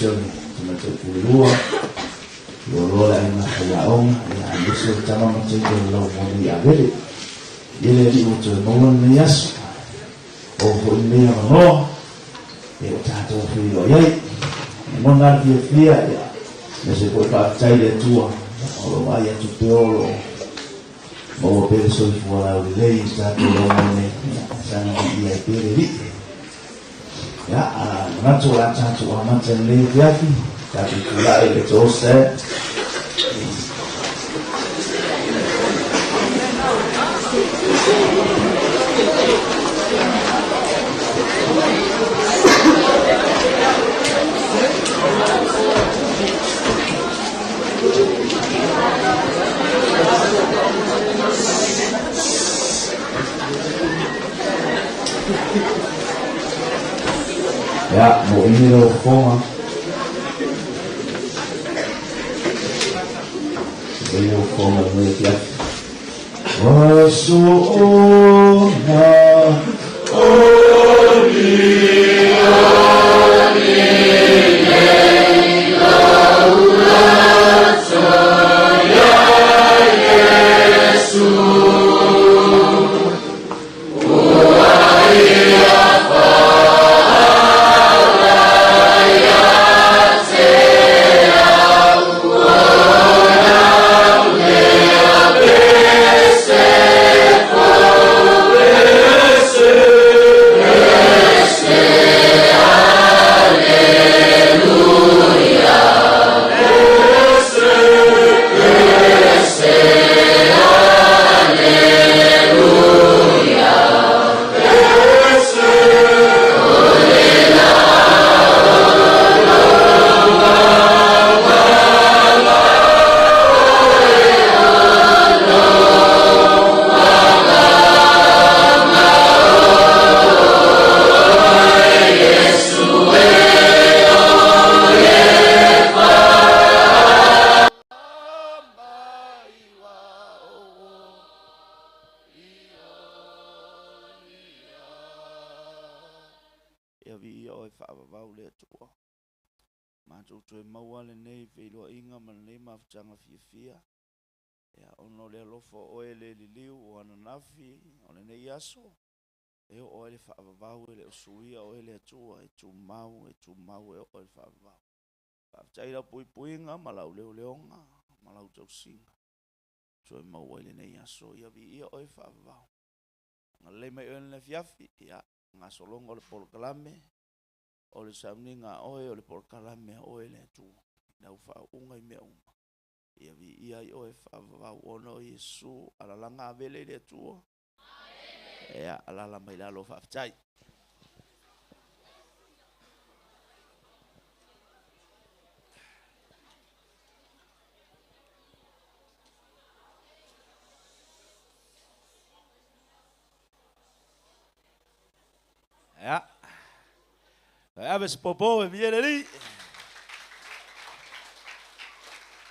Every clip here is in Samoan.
Aemaise o le Tamaitai Pulelua, Loaloa le Aiga Faiaoga, ia aemaise o le tama ma teine o le Laumoli Avele. Ia le Alii ua toe maua lenei aso, maua foi lenei avanoa, ia ua tatou feiloai ai. Lagona lava le fiafia, ia, aemaise foi faafetai i le Atua, o lo o vaai atu pea o lo o maua pea le soifua laulelei i le tatou laumoli nei, ia, saga viia ai pea le Alii. Ia, manatu o le a tatou amata i lenei afiafi, tatou tulai, let's all stand. Ia, mo imi lau fofoga. Mo imi lau fofoga lenei afiafi. Aso ona Ia viia oe faavavau le Atua. Matou toe maua lenei feiloaiga ma lenei mafutaga fiafia. Ia, ona o le alofa o oe le liliu o ananafi o lenei aso, e oo ai le faavavau e le o suia oe le Atua, e tumau, e tumau e oo ai le faavavau. Faafetai i lau puipuiga ma lau leoleoga ma lau tausiga. Toe maua ai lenei aso, ia viia oe faavavau. Agalelei mai oe i lenei afiafi, ia, gasologa o le polokalame, o le sauniga a oe, o le polokalame a oe le Atua, i lau faauuga i mea uma. Ia viia ai oe faavavau ona o Iesu, alalaga avele i le Atua. Ia, alala mai lalo, faafetai. Ia, ave se popo e viia le Alii.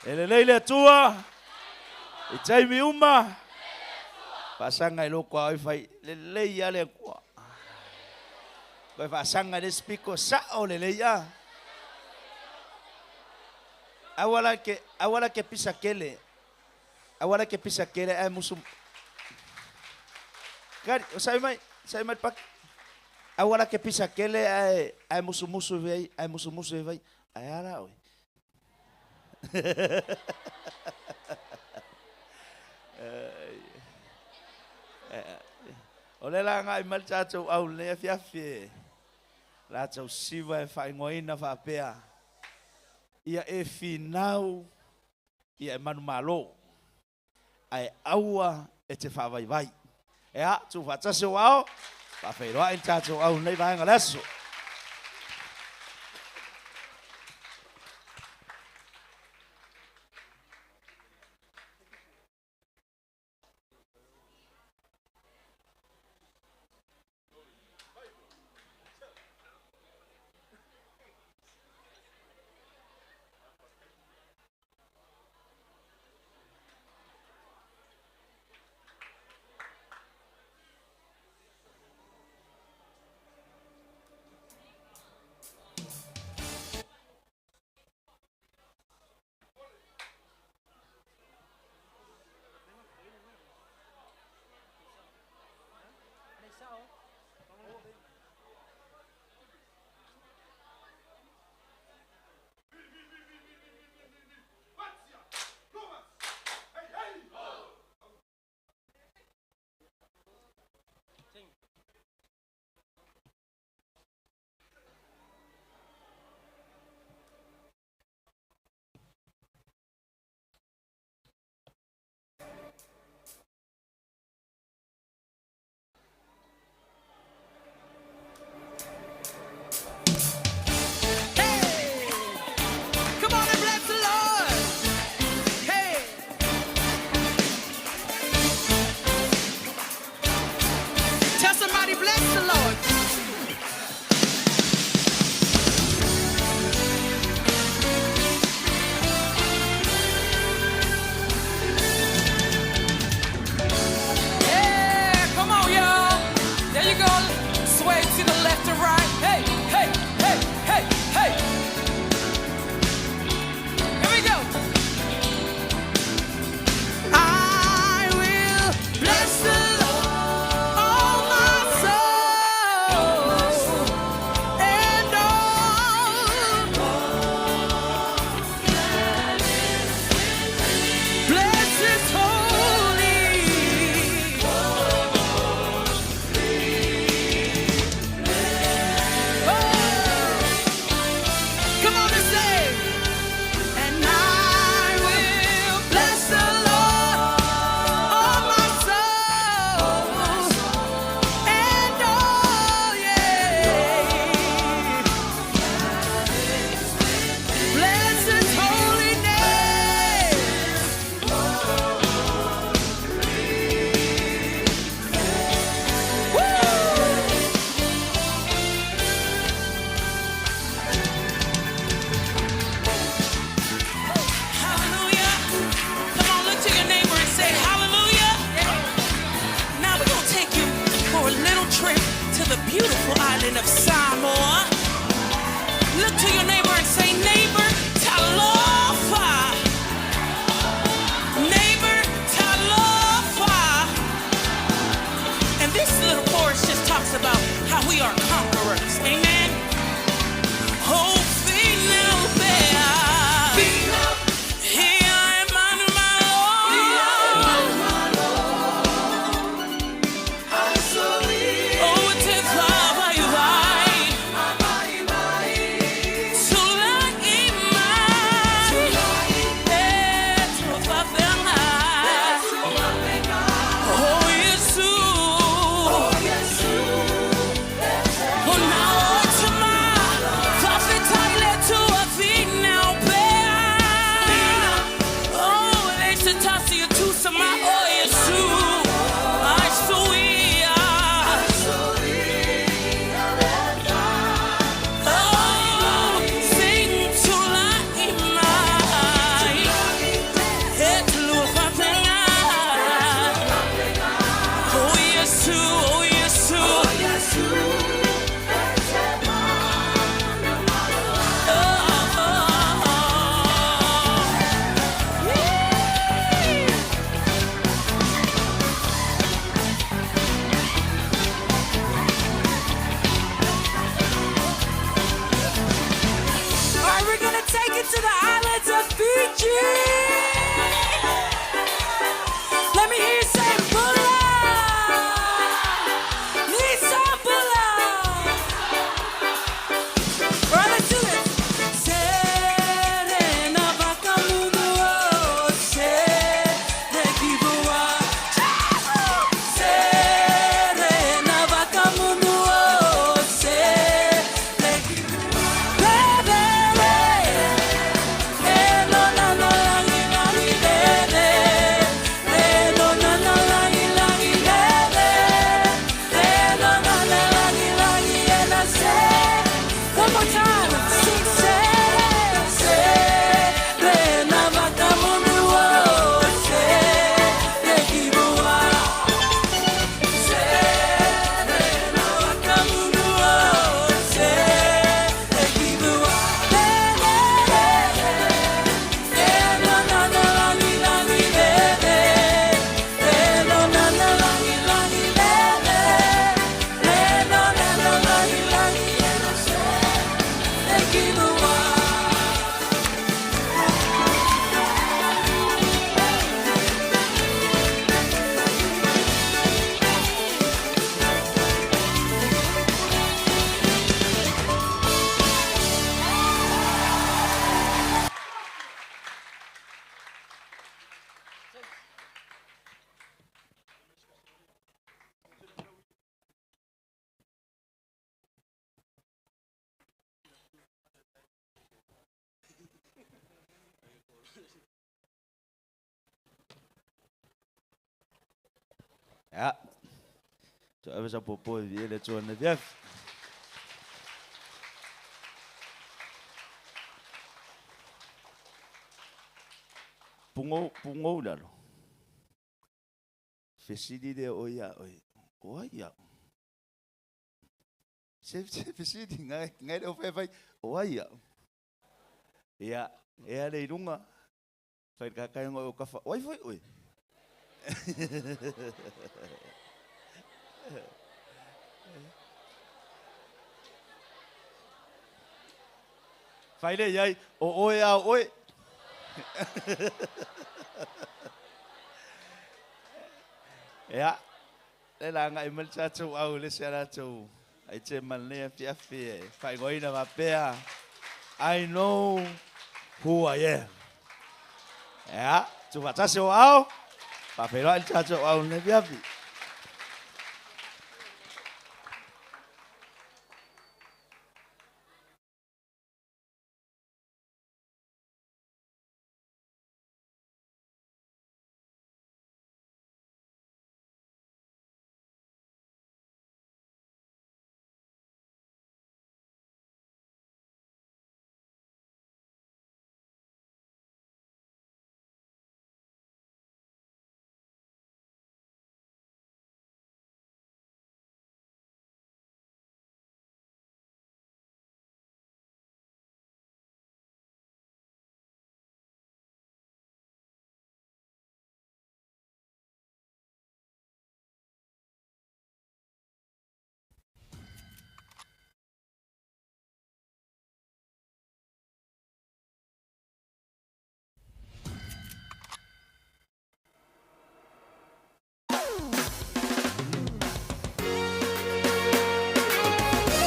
E lelei le Atua i taimi uma. Faasaga i lou koa oi fai lelei lava le Atua. Toe faasaga i le isi pito sao lelei a. Aua la ke aua la ke pisa kele. Aua la ke pisa kele ae musu. Kari, o sai mai, sai mai pak. Aua la ke pisa kele ae ae musumusu i vai, ae musumusu i vai. Ae a la oe. O lea la agai mai le tatou au i lenei afiafi e latou siva e faaigoaina faapea, Ia e finau ia e manumalo, ae aua e te faavaivai. Ea, tuufaatasi ou ao, faafeiloai le tatou au i lenei vaega o le aso. gonna take it to the islands of Fiji. Let me hear you say Bula. Need some Bula. All right, let's do this. Serena vakamunuo, sere kibua. Serena vakamunuo, sere kibua. Bebe, eno na no langi langi bebe. Eno na na langi langi bebe. Eno na na langi langi ena se. One more time. Sing sere, serena vakamunuo, sere kibua. Serena vakamunuo, sere kibua. Bebe, eno na na langi langi bebe. Eno na na langi langi bebe. Eno na na langi langi ena sere kibua. Ia, toe ave sau puapua e viia le Atua i lenei afiafi. Pugou, pugou i lalo. Fesili lea o oe ia oe, o ai au? Se, se fesili, ngai, ngai le o fai fai, o ai au? Ia, e ale i lunga, fai le kakai o kafa, o ai foi oe? Fai le iai, o oe a o oe. Ia, le la agai mai le tatou au i le isi a latou aitema i lenei afiafi e faaigoaina faapea, I know who I am. Ia, tuufaatasi o aao, faafeiloai le tatou au i lenei afiafi.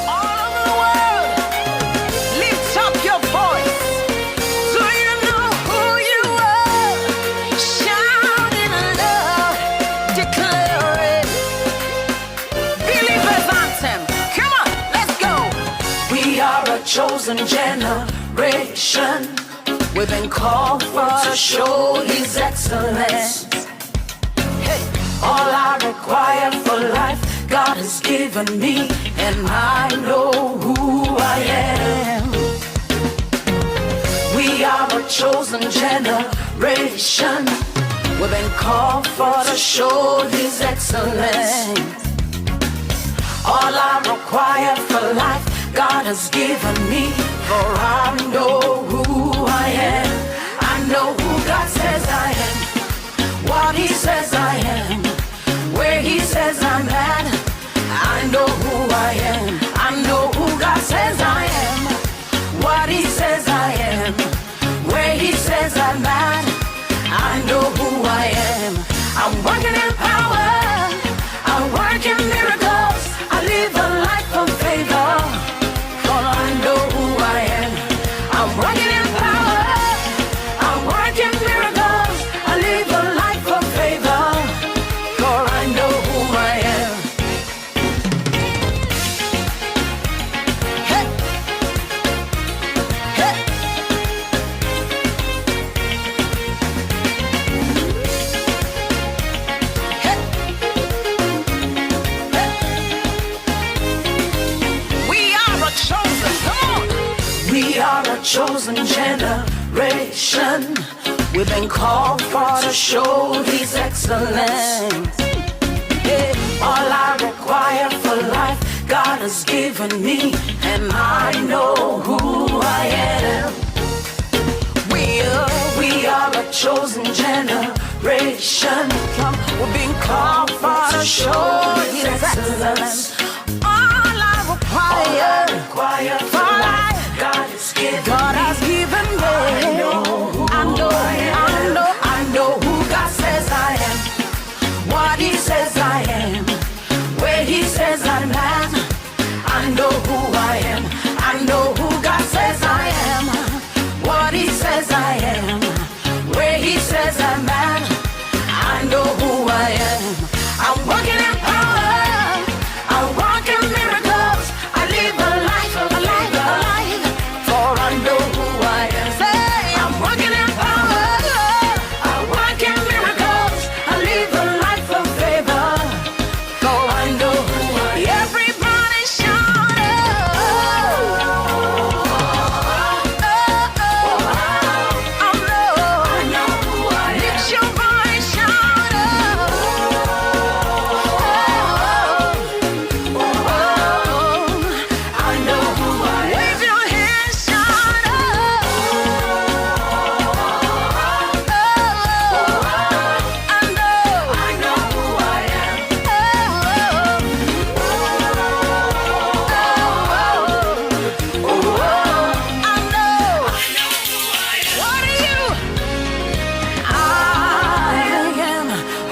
All over the world, lift up your voice. Do you know who you are? Shout it loud, declare it. Believers anthem. Come on, let's go. We are a chosen generation. We've been called for to show His excellence. Hey, all I require for life, God has given me, and I know who I am. We are a chosen generation. We've been called for to show His excellence. All I require for life, God has given me. For I know who I am. I know who God says I am. What He says I am. Where He says I'm at. I know who I am. I know who God says I am. What He says I am. chosen generation. We've been called for to show His excellence. Yeah. All I require for life, God has given me, and I know who I am. We are, we are a chosen generation. Come, we've been called for to show His excellence. All I require, require for life, God has given, God has given me. I know, who I know, I, am. I know, I know who God says I am. What He says I am, where He says I'm at. I know who I am. I know who God says I am. What He says I am, where He says I'm at. I know who I am. I'm walking in power. I walk in miracles. I live a life, a life, a life. For I know who I am. Say, I'm walking in power. I walk in miracles. I live a life of favor. For I know who I am. Everybody shout. Oh, oh, oh, I know. I know who I am. Lift your voice, shout. Oh, oh, I know who I am. Wave your hands, shout. Oh, oh, I know. I know who I am. Oh, oh, oh, I know. What are you? I am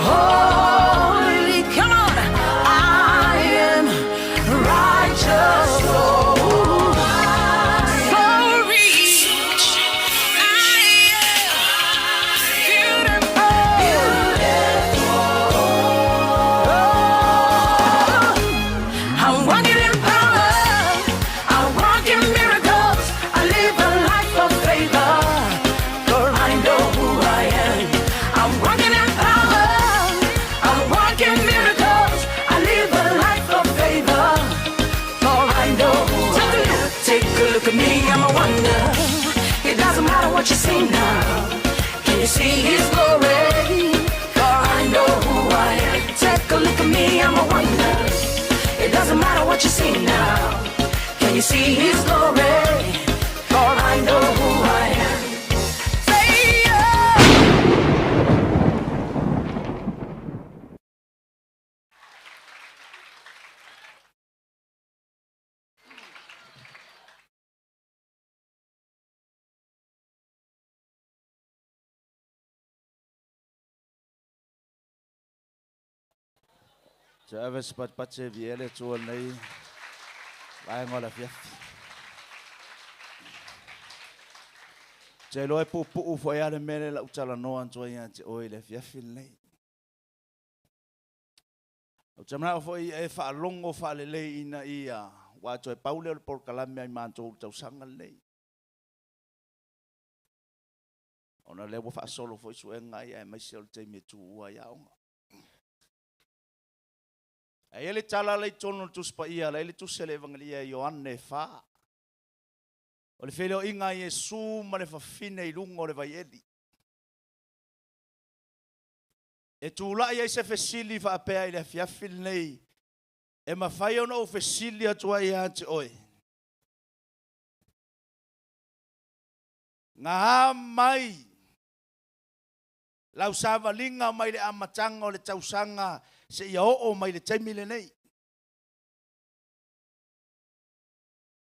holy. Come on. I am righteous. Oh, so rich. I am beautiful. I'm walking in power. I walk in miracles. I live a life of favor. For I know who I am. I'm walking in power. I'm walking miracles. I live a life of favor. For I know who I am. Take a look at me, I'm a wonder. It doesn't matter what you see now. Can you see His glory? For I know who I am. Take a look at me, I'm a wonder. It doesn't matter what you see now. Can you see His glory? For I know who I am. Say yeah. Te ave se patipati e viia le Atua i lenei vaega o le afiafi. Ou te iloa e puupuu foi lava le mea lea o le a ou talanoa atu ai ia te oe i le afiafi lenei. Ou te manao foi e faalogo faalelei ina ia, aua toe pau lea o le polokalame a i matou i le tausaga lenei. Ona o lea ua faasolo foi suega ia aemaise o le taimi e tuua ai aoga. Ae i ai le tala la i totonu o le Tusi Paia, la i le Tusi a le Evagelia e Ioane e fa. O le feiloaiga a Iesu ma le fafine i luga o le vaieli. E tulai ai se fesili faapea i le afiafi lenei, e mafai ona ou fesili atu ai ia te oe, Nga mai lau savaliga mai le amataga o le tausaga seia oo mai le taimi lenei?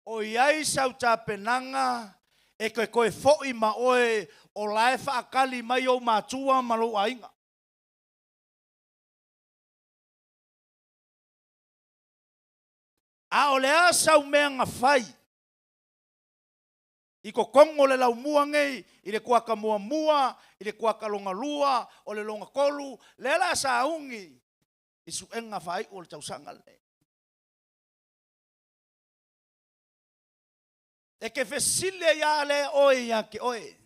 O i ai sau tapenaga e toe toe foi ma oe o la e faatali mai ou matua ma lou aiga? A o le a sau mea na fai i totonu o le laumua nei, i le kuata muamua, i le kuata lona lua, o le lona tolu, lea o le a sauni i suega faaiu o le tausaga lenei. E te fesili ai lava lea oe ia te oe.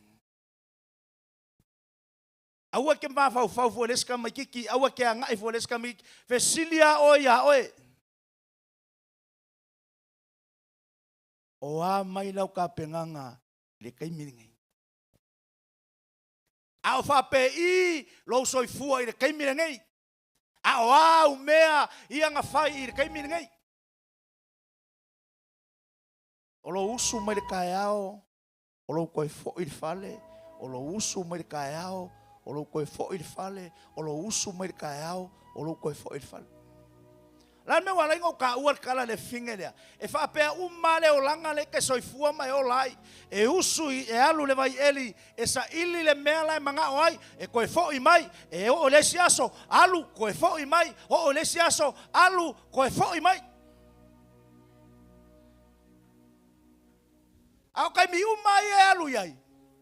Aua e te mafaufau fua i le isi tamaititi, aua e te agai fua i le isi tamaititi, fesili lava oe ia oe. O a mai lau tapenaga I le taimi lenei. A o faapei lou soifua i le taimi lenei? A o a au mea ia na fai i le taimi lenei? O lou usu mai le taeao, o lou toe foi i le fale, o lou usu mai le taeao, o lou toe foi i le fale, o lou usu mai le taeao, o lou toe foi i le fale. O le a le mea ua ala ai ona ou taua le tala a le fafine lea? E faapea uma lava le olaga lea e te soifua ma e ola ai. E usu i, e alu i le vaieli e saili le mea la e manao ai, e toe foi mai, e oo i le isi aso, alu, toe foi mai, oo i le isi aso, alu, toe foi mai. A o taimi uma ia e alu i ai,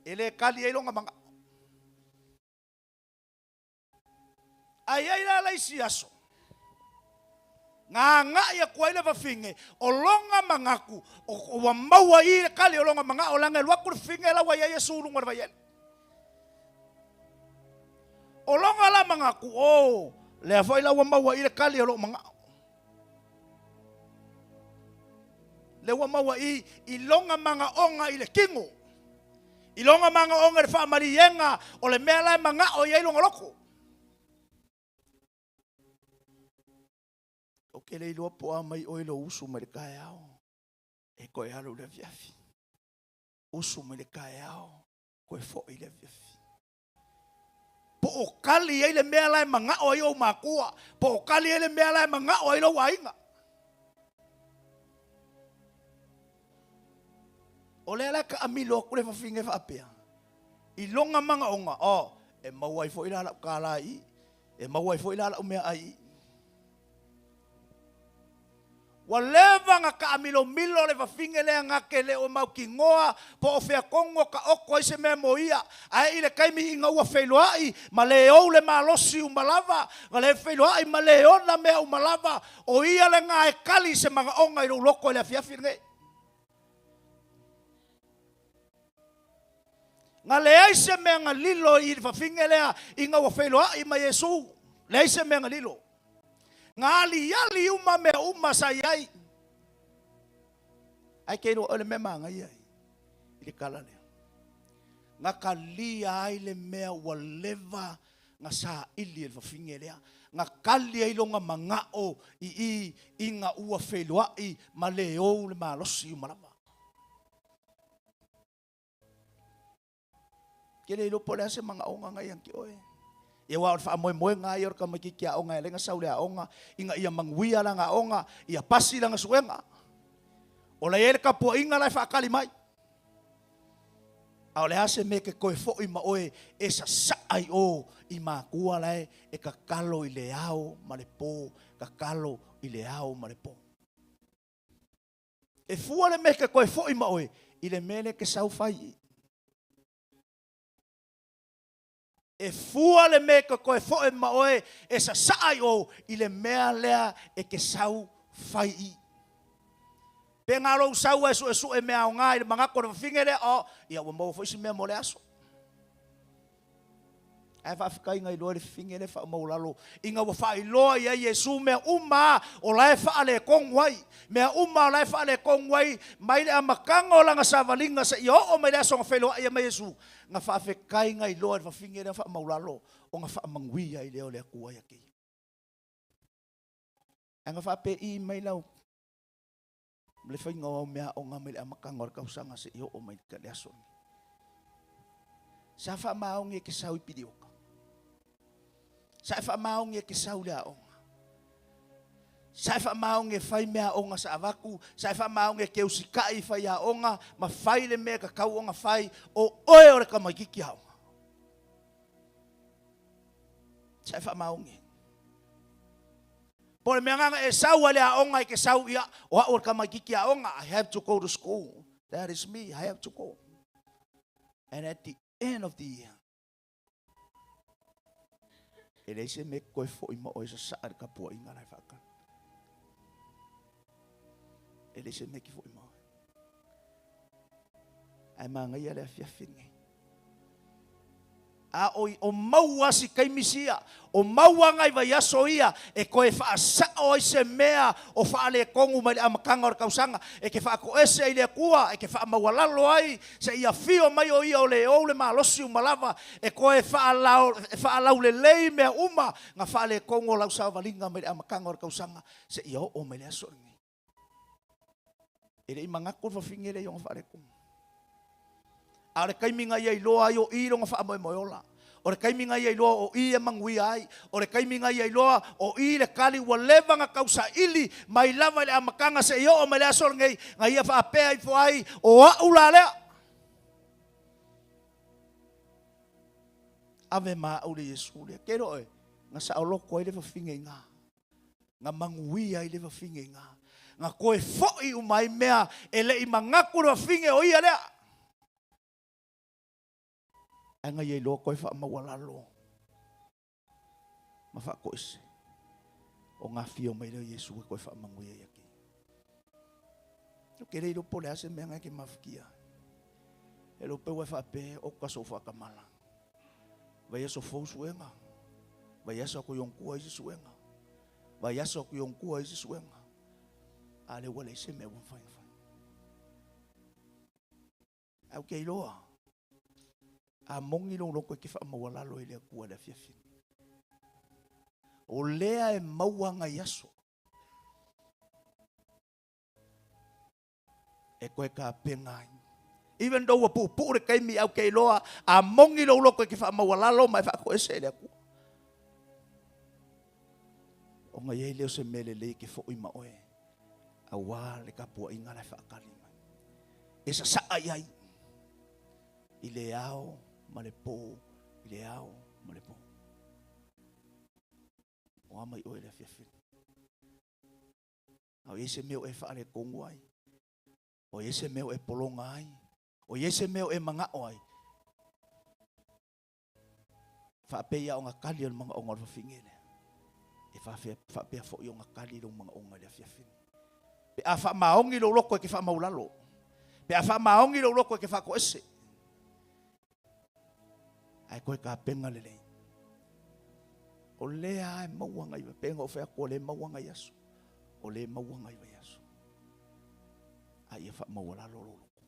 e le tali ai lona manao. Ae i ai la le isi aso, na agai atu ai le fafine, o lona manatu, ua maua i i le tali o lona manao, leaga e alu atu le fafine la ua i ai Iesu i luga o le vaieli. O lona la manatu, o lea foi la ua maua i i le tali o lou manao. Lea ua maua i i lona manaoga i le tino, i lona manaoga i le faamaliega o le mea la e manao i ai lona loto. Ou te le iloa po o a mai oe lou usu mai le taeao e toe alu i le afiafi. Usu mai le taeao, toe foi i le afiafi. Po o tali ai le mea la e manao ai ou matua, po o tali ai le mea la e manao ai lou aiga. O lea la e taamilo atu le fafine faapea, i lona manaoga, oh, e maua ai foi la lau tala i i, e maua ai foi la lau meaai i i. Ua leva na taamilomilo le fafine lea na te le o mautinoa po o fea tonu o taoto ai se mea mo ia. Ae i le taimi ina ua feiloai ma le ou le malosi uma lava, na le feiloai ma le ona mea uma lava, o ia lena e tali i se manaoga i lou loto i le afiafi lenei. Na leai se mea na lilo i le fafine lea ina ua feiloai ma Iesu. Leai se mea na lilo. Na aliali uma mea uma sa i ai. Ae ke iloa o le mea manaia i le tala lea. Na talia ai le mea ua leva na saili e le fafine lea. Na tali ai lona manao i i ina ua feiloai ma le ou le malosi uma lava. Ke le iloa po o le a se manaoga na ia te oe. Ia aua o le faamoemoega lava ia o le tamaitiiti aoga e ala ai ona sau i le aoga, ina ia manuia lana aoga, ia pasi lana suega. O la e i ai le tapuaiga la e faatali mai. A o le a se mea e te toe foi ma oe e sasaa i o i matua la e tatalo i le ao ma le po, tatalo i le ao ma le po. E fua le mea e te toe foi ma oe i le mea lea e te sau fai i. E fua le mea e te toe foi ma oe e sasaa i o i le mea lea e te sau fai i. Pe na lou sau e suesue mea aoga i le manatu o le fafine lea, oh, ia ua maua foi si mea mo le aso. Ae faafetai na iloa e le fafine lea faamaualalo ina ua faailoa i ai Iesu mea uma o la e faaletonu ai, mea uma o la e faaletonu ai mai le amataga o lana savaliga seia oo mai le aso na feiloai ai ma Iesu. Na faafetai na iloa e le fafine lea faamaualalo ona faamanuia ai lea o le Atua ia te ia. Ae na faapei mai lau le faiga o au meaaoga mai le amataga o le tausaga seia oo mai le aso lenei. Sa faamaoni e te sau i pilioka. Sa e faamaoni e te sau i le aoga. Sa e faamaoni e fai meaaoga sa avatu, sa e faamaoni e te usitai i faiaoga ma fai le mea e tatau ona fai, o oe o le tamaitiiti aoga. Sa e faamaoni. Po o le mea lena na e sau ai i le aoga e te sau ia, o au o le tamaitiiti aoga, I have to go to school. That is me, I have to go. And at the end of the year, e leai se mea e toe foi ma oe sasaa i le tapuaiga la e faatali. E leai se mea e te foi ma oe. Ae manaia le afiafi lenei. A o, o maua si taimi sia, o maua ngai vaiaso ia e toe faasao ai se mea o faaletonu mai le amataga o le tausaga, e te faatoese ai i le Atua, e te faamaualalo ai seia afio mai o Ia o le ou le malosi uma lava, e toe faalaulelei mea uma na faaletonu o lau savaliga mai le amataga o le tausaga seia oo mai le aso lenei. E le i manatu le fafine lea i ona faaletonu. A o le taimi na ia iloa ai o i lona faamoemoe ola. O le taimi na ia iloa o i e manuia ai. O le taimi na ia iloa o i le tali ua leva ona tausaili mai lava i le amataga seia oo mai le aso lenei, na ia faapea ifo ai, o au la lea. Ave ma au le Iesu lea. Ke iloa oe, na saoloto ai le fafine i ina. Na manuia ai le fafine i ina. Na toe foi uma ai mea e le i manatu le fafine o ia lea. Ae na ia iloa toe faamaualalo ma faatoese o nga afio mai lea o Iesu e toe faamanuia ia te ia. Ou te le iloa po o le a se mea na e te mafatia ai. E le o peu e faapea, oka sou faatamala. Vaiaso fou suega. Vaiaso atu i ona tua isi suega. Vaiaso atu i ona tua isi suega. A lea ua leai se mea ua mafai ona fai. Ae ou te iloa, a moni lou loto e te faamaualalo i le Atua i le afiafi. O lea e maua nai aso e toe tapena ai. Even though ua puupuu le taimi, ae ou te iloa a moni lou loto e te faamaualalo ma e faatoese i le Atua, ona i ai lea o se mea lelei e te foi ma oe, aua le tapuaiga la e faatali mai. E sasaa i ai i le ao ma le po, i le ao ma le po. O a mai oe i le afiafi. A o i ai se mea o e faaletonu ai, o i ai se mea o e pologa ai, o i ai se mea o e manao ai, faapea ia ona tali o le manaoga o le fafine lea, e faapea foi ona tali lou manaoga i le afiafi. Pe a faamaoni lou loto e te faamaulalo, pe a faamaoni lou loto e te faatoese, ae toe tapena lelei. O lea e maua nai, pei ona ou fai atu, o lea e maua nai aso. O lea e maua nai vaiaso. A ia faamaualalo lou loto,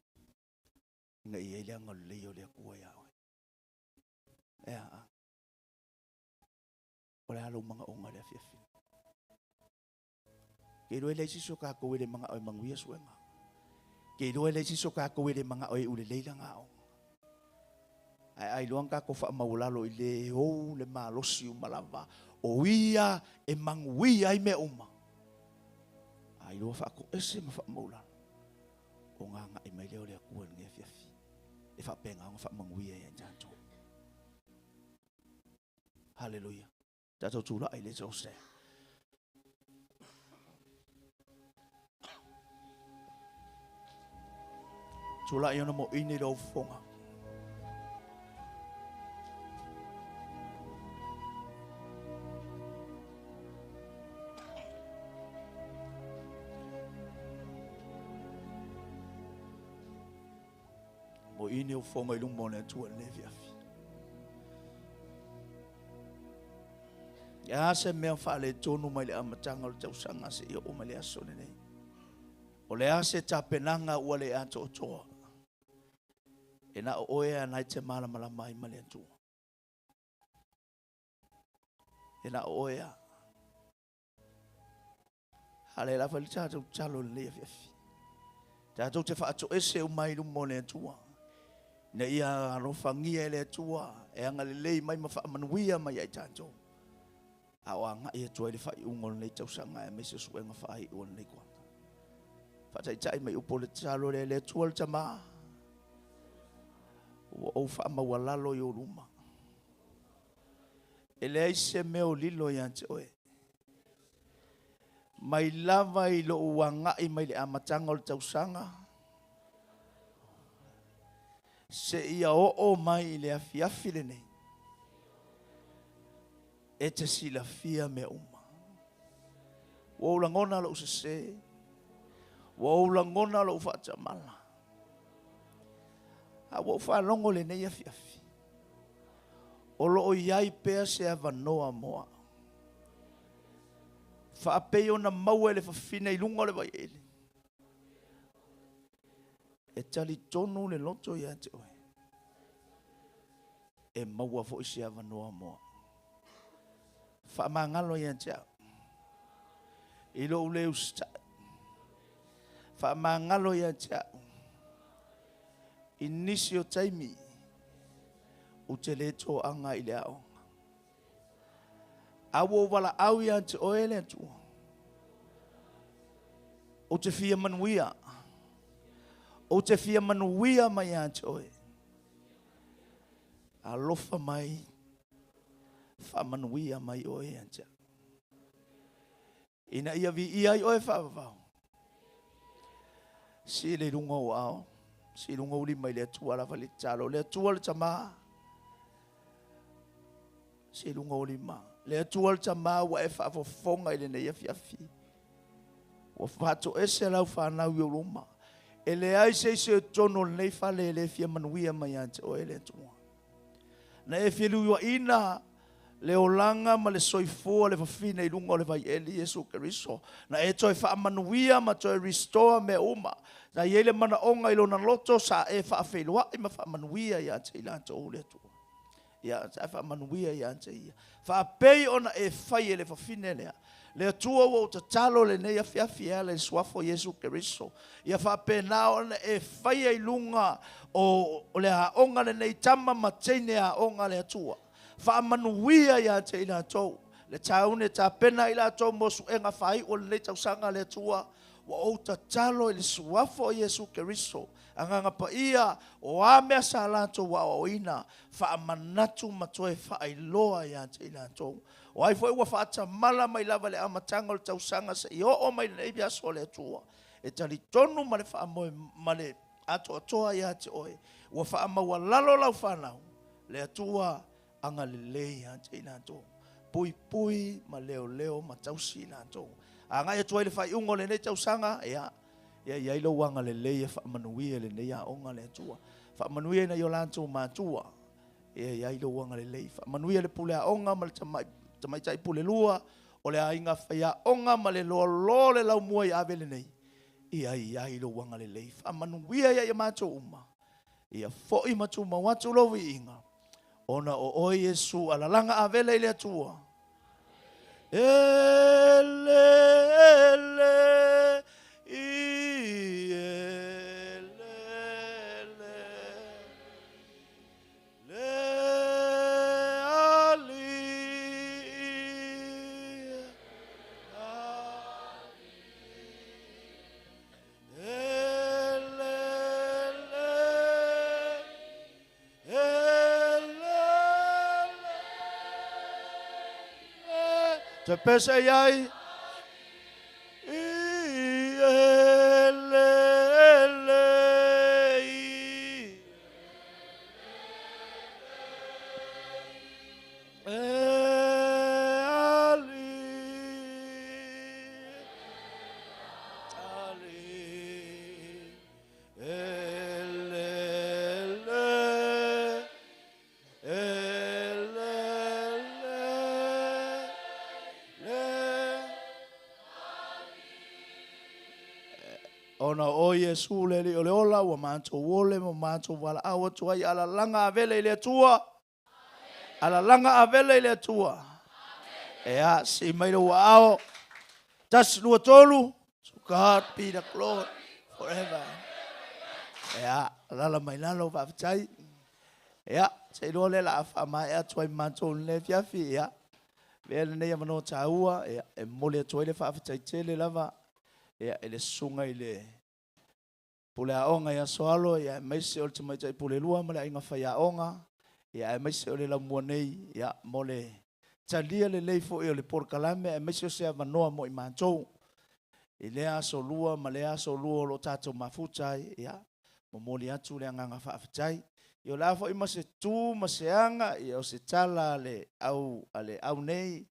ina ia i ai le agalelei o le Atua ia oe. E a, o le a lou manaoga i le afiafi. Ke iloa e leai se isi o tatou e le manao e manuia suega. Ke iloa e leai se isi o tatou e le manao e iulelei lana aoga. Ae a iloa na tatou faamaualalo i le ou le malosi uma lava, o ia e manuia ai mea uma. A iloa faatoese ma faamaualalo, ona agai mai lea o le Atua i lenei afiafi. E faapena ona faamanuia ia i tatou. Haleluia. Tatou tulai, let's all stand. Tulai ona moʻini lou fofoga. Moʻini ou fofoga i luma o le Atua i lenei afiafi. E a se mea faaletonu mai le amataga o le tausaga seia oo mai le aso lenei? O le a se tapenaga ua le atoatoa? E na o oe lava na e te malamalama ai ma le Atua. E na o oe lava. A lea la fai le tatou tatalo i lenei afiafi. Tatou te faatoese uma ai i luma o le Atua, ina ia alofagia e le Atua e agalelei mai ma faamanuia mai ia i tatou. A o agai atu ai le faaiuga o lenei tausaga aemaise o suega faaiu o lenei kuata. Faataitai mai upu o le tatalo lea, le Atua le Tama, ua ou faamaualalo i ou luma. E leai se mea o lilo ia te oe. Mai lava i lou agai mai le amataga o le tausaga, seia oo mai i le afiafi lenei, e te silafia mea uma. Ua ou lagona lou sese, ua ou lagona lou faatamala, a ua ou faalogo lenei afiafi. O lo o i ai pea se avanoa mo au. Faapei ona maua e le fafine i luga o le vaieli. E talitonu le loto ia te oe, e maua foi se avanoa mo au. Faamagalo ia te au i lou le usitai. Faamagalo ia te au i nisi o taimi ou te le toaga i le aoga. A ua ou valaau ia te oe le Atua, ou te fia manuia, ou te fia manuia mai ia te oe. Alofa mai, faamanuia mai oe ia te au. Ina ia viia ai oe faavavau. Sii le luga o ao, sii luga o lima i le Atua lava le tatalo. Le Atua le Tama, sii luga o lima. Le Atua le Tama ua e faafofoga i lenei afiafi. Ua faatoese lau fanau i ou luma. E leai se isi o totonu o lenei fale e le fia manuia mai ia te oe le Atua. Na e feluiuaina le olaga ma le soifua le fafine i luga o le vaieli Iesu Keriso. Na e toe faamanuia ma toe restore mea uma. Na i ai le manaoga i lona loto sa e faafeiloai ma faamanuia ia te i latou le Atua. Ia, sa e faamanuia ia te ia. Faapei ona e fai e le fafine lea. Le Atua ua ou tatalo lenei afiafi e ala i le suafa o Iesu Keriso. Ia faapena ona e faia i luga o le aoga lenei tama ma teine aoga a le Atua. Faamanuia ia te i latou. Le taune tapena i latou mo suega faaiu o lenei tausaga le Atua. Ua ou tatalo i le suafa o Iesu Keriso. Agaga Paia, o a mea sa latou aoaoina, faamanatu ma toe faailoa ia te i latou. O ai foi ua faatamala mai lava i le amataga o le tausaga seia oo mai lenei aso o le Atua, e talitonu ma le faamoe ma le atoatoa ia te oe, ua faamaualalo lau fanau, le Atua agalelei ia te i latou, puipui ma leoleo ma tausi i latou. Agai atu ai le faaiuga o lenei tausaga, ia, ia i ai lou agalelei e faamanuia i lenei aoga le Atua. Faamanuia i nai o latou matua, ia i ai lou agalelei. Faamanuia le pule aoga ma le tamaitai pule lua, o le aiga faiaoga ma le loaloa o le laumua i Avele nei, ia i ai lou agalelei. Faamanuia ia i matou uma, ia foi ma tumau atu lou viiga, ona o oe Iesu alalaga avele i le Atua. Ele, ele, i ele, ele, le Alii, Ele, ele, ele, ele, Toe pese i ai. I ele, ele, i e ali, ali, ele, ele, ele, ele, Ona o Iesu le Alii o le ola, ua matou ole ma matou valaau atu ai, alalaga avele i le Atua. Alalaga avele i le Atua. Ea, sii mai lou aao. 1, 2, 3. To God be the glory forever. Ea, alala mai lalo, faafetai. Ea, se iloa lea o le a faamaea atu ai ma matou i lenei afiafi. Ea, avea lenei avanoa taua, ea, e momoli atu ai le faafetai tele lava, ea, i le susuga i le Pule Aoga ia Soalo, aemaise o le Tamaitai Pule Lua ma le Aiga Faiaoga, aemaise o le laumua nei, mo le talia lelei foi o le polokalame, aemaise o se avanoa mo i matou i lea aso lua ma lea aso lua o lo o tatou mafuta ai. Ia, momoli atu le agaga faafetai. Ia, o le a foi ma se tu ma se aga, ia, o se tala a le au, a le au nei,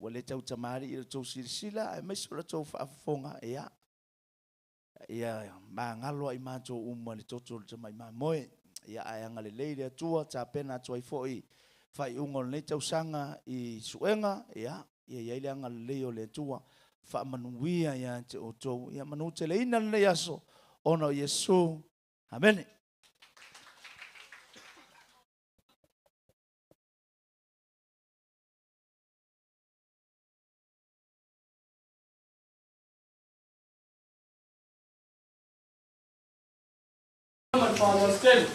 ua le tautamalii i le tou silasila, aemaise o le tou faafofoga, ia, ia magalo ai matou uma i le toto o le tamai mamoe. Ia, ae agalelei le Atua, tapena atu ai foi Faaiuga o lenei tausaga i suega, ia, ia i ai le agalelei o le Atua, faamanuia ia te outou, ia manuteleina lenei aso, ona o Iesu. Amene. Ma le faaaloalo tele.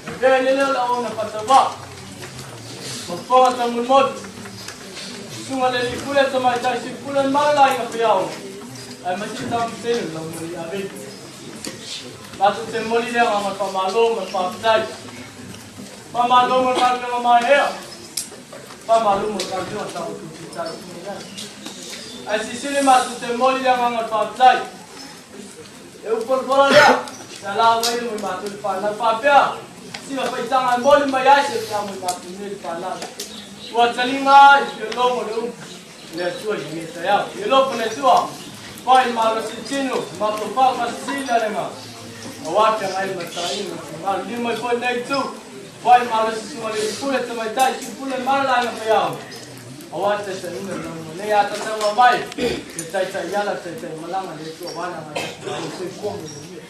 E avea ai le leo o le auauna faatauvaa, ma fofoga taumolimoli, susuga i le alii pule, tamaitai sui pule ma le aiga faiaoga, aemaise le taumatele o le laumoli aveli. Matou te momoli le agaga faamalo ma le faafetai. Faamalo mo le galuega maeaea. Faamalo mo le galuega sa outou fitaituga i ai. Ae silisili matou te momoli le agaga o le faafetai. E upolapolalia lea, se ala mai mo i matou le fanau faapea, sina faitaga e moli mai ai se feau mo i matou nei le fanau. Ua taliga i fiologo le upu le Atua i lenei taeao. I alofa le Atua, fai malosi i tino, mafaufau faasisili alega, aua feagai ma taina ma finagalo. Liliu mai foi lenei itu, fai malosi susuga le pule tamaitai, sui pule ma le laina faiaoga. Aua le taitaiina o lau nei a tatau mai le taitai ala taitai malaga le Atua wana ngai aso soifua ma manuia.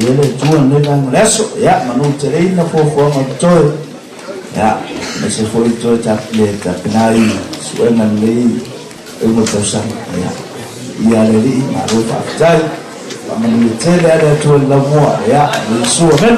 Ia le Atua lenei vaega o le aso, ia manuteleina fuafuaga o totoe, ia aemaise foi toe le tapena i suega lenei uma tausaga. Ia, ia le Alii, malo faafetai. Faamanuia tele a le Atua i le laumua. Ia, Iesu, amen.